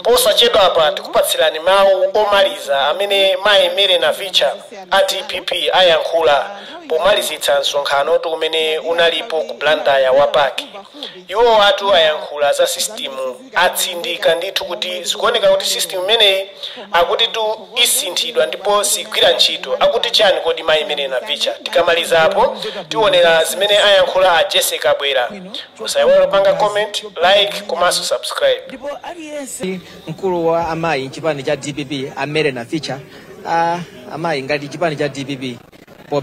Posachedwapa tikupatsirani mawu omaliza amene mayi Mary Navicha a DPP ayankhula pomalizitsa msonkhano umene unalipo ku Blantyre wa PAC. Iwo atu ayankhula za system, atsindika ndithu kuti zikuoneka kuti system imeneyi akuti tu isinthidwa ndipo sigwira ntchito. Akuti chani kodi mayi Mary Navicha? Tikamalizapo tionera zimene ayankhula a Jessica Kabwera. Musayiwale kupanga comment, like komanso subscribe. Ndipo aliyense Mkulu wa amayi mchipani cha DPP, a Mary Navicha. Amayi, ngati chipani cha DPP,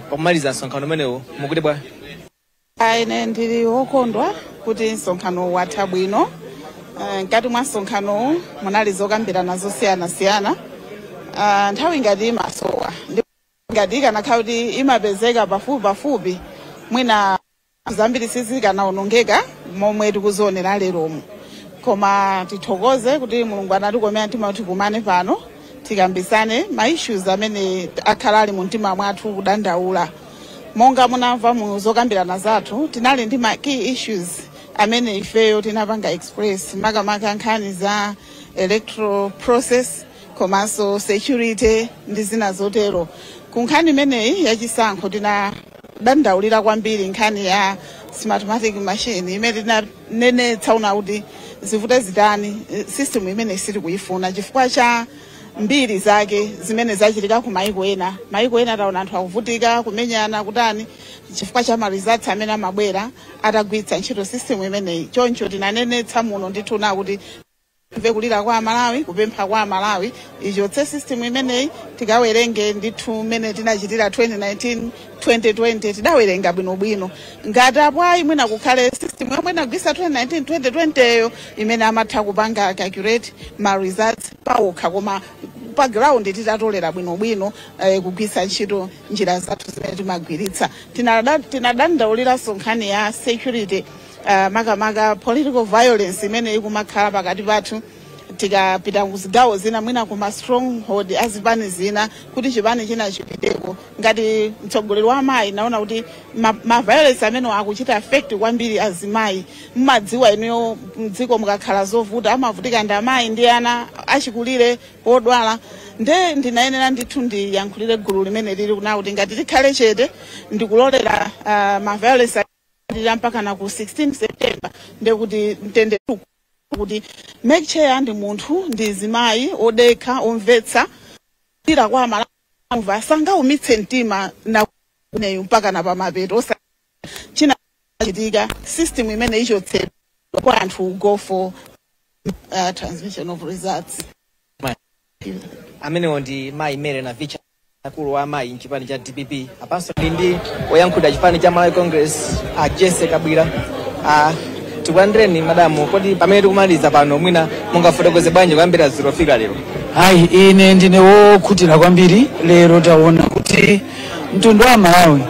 pomaliza msonkhano umenewu mukuti bwa? Ine ndili wokondwa kuti msonkhano watha bwino. Mkati mwa msonkhanowu munali zokambirana zosiyanasiyana. Nthawi ngati imasowa, ndipo ngati ikanakhala kuti imapezeka pafupi pafupi, mwina zambiri sizikanawonongeka momwe tikuzionera leromu. Koma tithokoze kuti Mulungu anatikomera mtima kuti tikumane pano, tikambisane ma issues amene akhala ali mu mtima mwathu kudandaula. Monga munamva mu zokambirana zathu, tinali ndi ma key issues amene ifeyo tinapanga express, makamaka nkhani za electoral process komanso security ndi zina zotero. Ku nkhani imeneyi yachisankho, tinadandaulira kwambiri nkhani ya Smartmatic machine imene tinanenetsa una kuti zivute zitani, system imene sitikuyifuna chifukwa cha mbiri zake zimene zachitika ku maiko ena. Maiko ena taona anthu akuvutika, kumenyana, kutani, chifukwa cha ma results amene amabwera atagwiritsa ntchito system imeneyi. Choncho tinanenetsa muno ndithu na kuti mve kulira kwa Amalawi, kupempha kwa Amalawi, ichotse system imeneyi, tikawerenge ndithu mmene tinachitira 2019, 2020, tidawerenga bwinobwino. Ngati apo ayi, mwina kukhale system yomwe inagwisa 2019, 2020 yo, imene amatha kupanga calculate ma results pawokha, koma pa ground titatolera bwinobwino, kugwisa ntchito njira zathu zimene timagwiritsa. Tinadandauliranso nkhani ya security, makamaka political violence imene ikumakhala pakati pathu tikapita kuzigawo zina, mwina kuma stronghold azipani zina, kuti chipani china chipiteko. Ngati mtsogoleri wa amayi, naona kuti ma violence amene akuchita affect kwambiri azimayi. Mmadziwa inuyo, mdziko mukakhala zovuta, amavutika ndi amayi ndi ana achikulire, odwala. Nde ndinayenera ndithu ndiyankhulire gulu limene lili kuna kuti ngati tikhale chete ndikulolera ma violence alira mpaka na ku 16 September, ndekuti mtende kuti MEC chair ndi munthu, ndi zimayi odekha, omvetsa lira kwa Amalawi, sangaumitse mtima na neyo mpaka na pamapeto. Osa china chitika, system imene ichotsedwa kwa anthu go for transmission of results. Amenewo ndi mayi Mary Navicha, mkulu wa amayi mchipani cha DPP. Apanso ndi oyankhulira chipani cha Malawi Congress, a Jesse Kabwira. Tikulandireni madamu. Kodi pamene tikumaliza pano, mwina mungafotokoze bwanji kuyambira dzulo fika lero? Hayi, ine ndine wokhutira kwambiri. Lero taona kuti mtundu wa Malawi,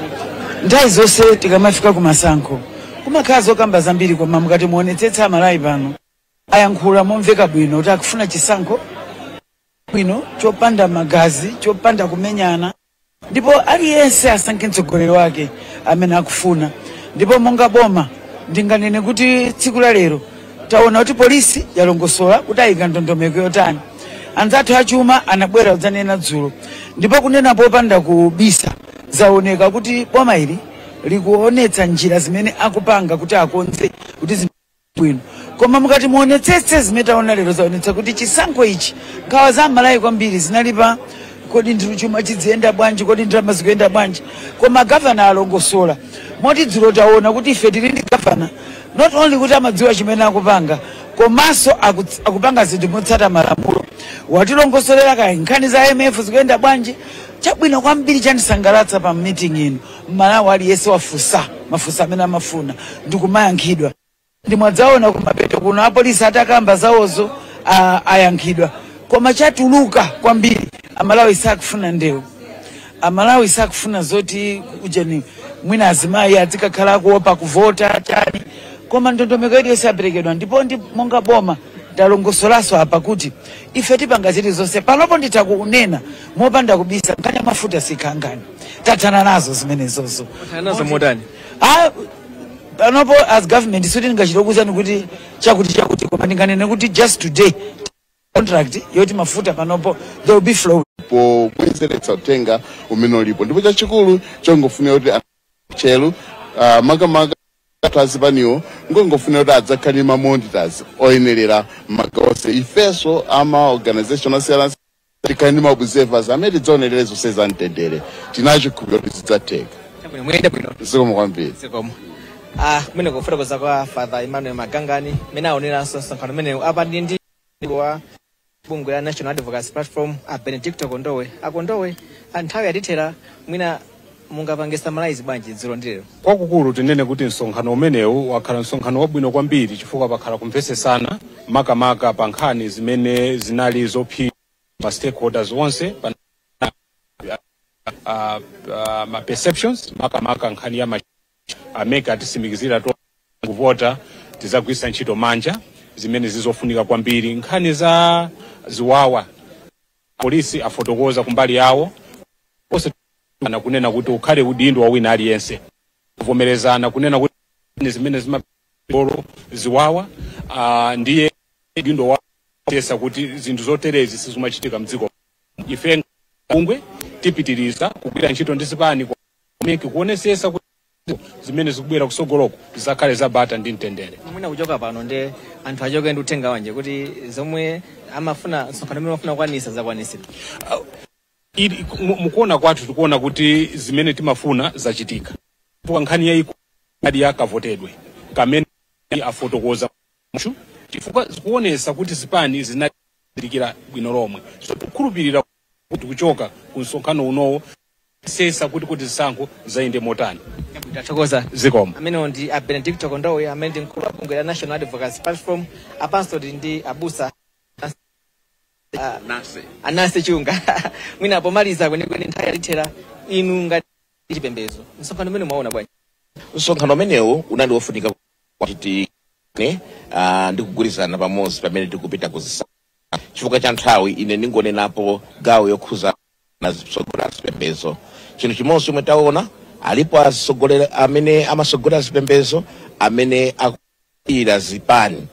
nthawi zonse tikamafika kumasankho kumakhala zokamba zambiri, koma mukati muonetsetsa, Amalawi pano ayankhula momveka bwino kuti akufuna chisankho bwino, chopanda magazi, chopanda kumenyana, ndipo aliyense asankhe mtsogoleri wake amene akufuna. Ndipo monga boma, ndinganene kuti tsiku la lero taona kuti polisi yalongosola kuti ayika ndondomeko yotani. Anzathu achuma anabwera kudzanena dzulo, ndipo kunena popanda kubisa, zaoneka kuti boma ili likuonetsa njira zimene akupanga kuti akonze kuti zinthu bwino. Koma mukati muonetsetse zimene taona lero, zaonetsa kuti chisankho ichi, nkhawa za Amalawi kwambiri zinali pa kodi ndithu chuma chiziyenda bwanji, kodi ndalama zikuyenda bwanji. Koma gavana alongosola moti dzulo taona kuti ife tili ndi gavana, not only kuti amadziwa chimene akupanga, komanso akupanga zinthu motsata malamulo. Watilongosolera kaya nkhani za IMF zikuyenda bwanji. Chabwino kwambiri chandisangalatsa pa meeting ino, Mmalawi aliyense wafunsa mafunso amene amafuna ndikumayankhidwa. Ndimwadzaona kumapeto kuno apolisi atakamba zawozo, ayankhidwa. Koma chatuluka kwambiri, Amalawi sakufuna ndewu, Amalawi sakufuna zoti ujeni mwina azimayi azikakhala kuopa kuvota chani, koma ndondomeko iliyonse yaperekedwa. Ndipo ndi monga boma talongosolanso apa kuti ife tipanga zilizonse. Panopo nditha kunena mopanda kubisa, nkhani ya mafuta sikhangani, tathana nazo zimenezozo. Tathana nazo motani? Ah, panopo as government sikuti ndingachitokuuzani kuti chakuti chakuti, koma ndinganene kuti just today Contract yoti mafuta panopo they will be flow. Pobwezeretsa uthenga umene ulipo, ndipo chachikulu chongofunika kuti chelu makamaka azipaniwo ngongofunika kuti adzakhale ma monitors oyenerera m'magawo onse. Ifenso ama organization osiyana tikhale ndi ma observers amene tidzaonerere zonse za mtendere. Tinachikhulupiriro kuti zidzatheka. Chabwino, muyende bwino. Zikomo kwambiri. Zikomo. Kumene kufotokoza kwa Father Emmanuel Magangani mene aoneranso msonkhano umenewu. Apa ndi wa bungwe la National Advocacy Platform, a Benedicto Kondowe. Akondowe, nthawi yatithera, mwina mungapange summarize bwanji dzulo ndi lero? Kwakukulu tinene kuti msonkhano umenewu wakhala msonkhano wabwino kwambiri, chifukwa pakhala kumvesesana, makamaka pa nkhani zimene zinali zophinja ma stakeholders onse pa ma perceptions, makamaka nkhani ya a MEC atisimikizira to kuvota tizagwisa ntchito manja, zimene zizofunika kwambiri. Nkhani za ziwawa, polisi afotokoza kumbali yawo onse na kunena kuti ukhale udindo wa wina aliyense, kuvomerezana kunena kuti zimene zimapolo ziwawa, ndiye udindo wa tesa kuti zinthu zoterezi sizimachitika mdziko. Ife bungwe tipitiriza kugwira ntchito ndi zipani MEC kuonesesa kuti zimene zikubwera kusogoloko zizakhale zabata ndi mtendere. Mwina kuchoka pano ndi anthu achoke ndi uthenga wanje kuti zomwe amafuna, msonkhano umene amafuna kukwanisa, zakwanisidwa? Mukuona kwathu tikuona kuti zimene timafuna zachitika, chifukwa nkhani yayikulu ali yakavotedwe kamene afotokoza muchu, chifukwa zikuonesa kuti zipani zinatilikira bwino lomwe. So tikukhulupirira kuti kuchoka ku msonkhano unowo sesa kuti zisankho zayende motani. Tathokoza. Zikomo. Amenewo ndi a Benedicto Kondowe amene ndi mkulu wa bungwe la National Advocacy Platform. Apanso tili ndi abusa Anase Chunga. Mwina pomaliza kwenikweni, nthawi yatithera, inu ngati chipembedzo, msonkhano umene mwaona bwanji? Msonkhano umenewu unali wofunika kuti ne ndi kugwirizana pamodzi pamene tikupita kuzisankho. Chifukwa cha nthawi, ine ndingonenapo gawo yokhuza na zitsogolera zipembedzo. Chinthu chimodzi chomwe taona, alipo atsogoleri amene amasogolera zipembedzo amene akuyira zipani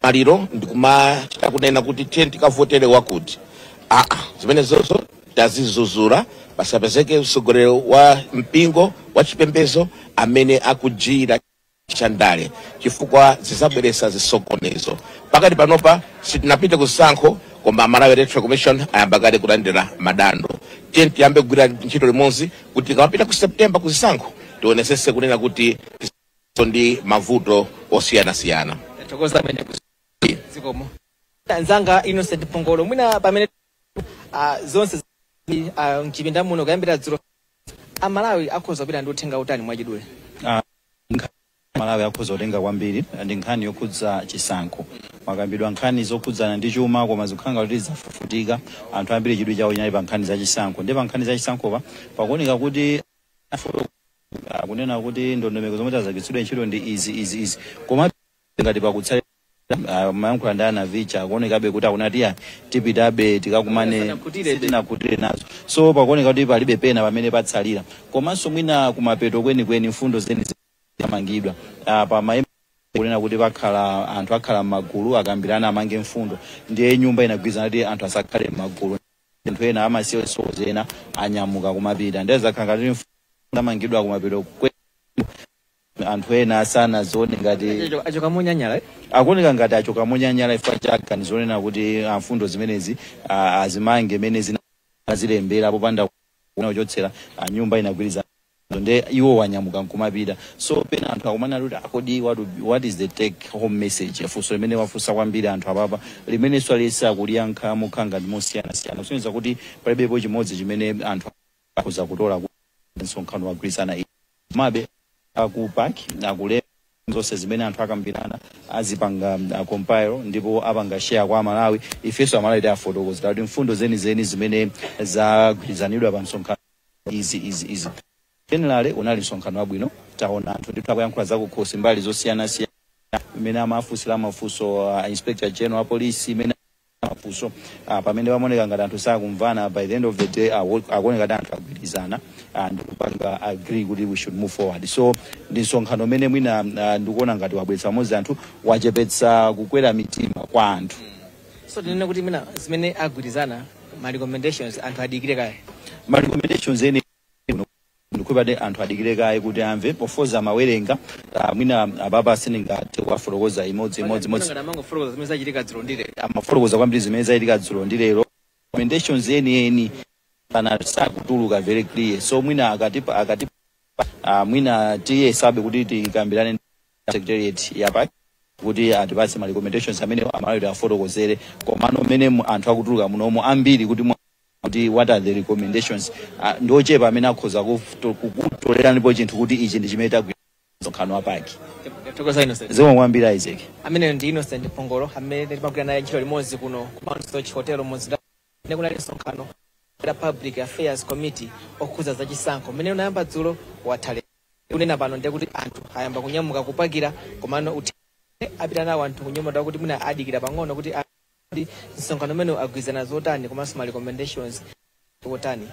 maliro ndikumachita kunena kuti tiye tikavotere wakuti. Aa, zimene zozo tazizuzura. Pasapezeke mtsogoleri wa mpingo wa chipembedzo amene akujira chandale, chifukwa zizabweretsa zisokonezo. Pakati panopa sitinapite kusankho, koma Malawi Electoral Commission ayamba kale kulandira madando. Tiye tiyambe kugwira ntchito limodzi kuti tikamapita ku September kuzisankho tionesese kunena kuti ndi mavuto osiyanasiyana. Tathokoza amene, zikomo. Nzanga Innocent Pongolo, mwina pamene zonse mchipinda muno kuyambira dzulo, Amalawi akhoza kupita ndi uthenga utani mwachidule? Malawi akhoza kutenga kwambiri ndi nkhani yokhudza chisankho. Makambidwa nkhani zokhudzana ndi chuma, koma zikukhala kuti zafufutika. Anthu ambiri chidwi chawo chinali pa nkhani za chisankho. Ndi pa nkhani za chisankhopa pakuoneka kuti akunena kuti ndondomeko zomwe zagwiritsidwe ntchito ndi izi, izi, izi, koma ngati pakutsalira mayankhula ndi Anavicha, akuonekabe kuti akunati ya tipitabe tikakumane. Sanakhutire. Sitinakhutire nazo, so pakuoneka kuti palibe pena pamene patsalira. Komanso mwina kumapeto kwenikweni mfundo zeni zamangidwa pamaye kunena kuti pakhala anthu akhala m'magulu akambirana amange mfundo. Ndiye nyumba inagwirizana kuti anthu asakhale m'magulu, anthu ena amasiye sozi, ena anyamuka kumapita. Ndiye zakhala ngati mfundo amangidwa kumapeto anthu ena asanazione ngati Achoka monyanyala, eh? Akuoneka ngati achoka monyanyala chifukwa cha ganizo lonena kuti mfundo zimenezi azimange mene zinazilembera popanda kuchotsera. Nyumba inagwirizana, nde iwo wanyamuka nkumapita. So pena anthu akumanena kuti akodi what is the take home message? Funso limene wafunsa kwambiri anthu apapa, limenenso aliyese akuliyankha mokhala ngati mosiyanasiyana, kusonyeza kuti palibepo chimodzi chimene anthu akhoza kutola kuti msonkhano wagwirizana. Komabe aku PAC akulemba zonse zimene anthu akambirana, azipanga compile ndipo apanga share kwa Amalawi. Ifenso Amalawi tiafotokozera kuti mfundo zenizeni zimene zagwirizanidwa pa msonkhano izi, izi, izi. Generally unali msonkhano wabwino. Taona anthu ndithu akuyankhula zakukhosi mbali zosiyanasiyana, imene amafunsira mafunso Inspector General wa polisi, imene mafunso pamene pamaoneka ngati anthu sakumvana, by the end of the day akuoneka kuti anthu agwirizana ndikupanga agree kuti we should move forward. So ndi msonkhano umene mwina ndikuona ngati wabweretsa pamodzi anthu, wachepetsa kukwera mitima kwa anthu. So tinene kuti mina zimene agwirizana, ma recommendations, anthu adikire kaye? Ma recommendations ene ndikupade anthu adikire kaye kuti amve pofoza amawerenga. Mwina apapa sindingathe kuwafotokoza imodzi imodzi imodzi. Amangofotokoza zimene zachitika dzulo ndi lero. Amafotokoza kwambiri zimene zachitika dzulo ndi lero. Recommendations eni eni pana sakutuluka very clear, so mwina akati mwina tiyesabe kuti tikambirane ndi secretariat yapa kuti atipatse ma recommendations amene amalawi afotokozere. Komano mmene anthu akutuluka munomo ambiri kuti what are the recommendations, ndiochepa amene akhoza kukutoleranipo chinthu kuti ichi ndi chimene tagwira msonkhano wa PAC. Thokoza, Innocent. Zikomo kwambiri, Isaac. Amene ndi Innocent Phongolo, amene timagwira naye ntchito limodzi kuno ku Mount Soche Hotel mumzinda kumene kunali msonkhano la Public Affairs Committee okhudza zachisankho mmene unayamba dzulo, watha lero. Kunena pano ndiye kuti anthu ayamba kunyamuka kupakira, komano uthenga apita nawo anthu kunyumba kuti mwina adikira pang'ono kuti msonkhano umene agwirizana zotani komanso ma recommendations otani.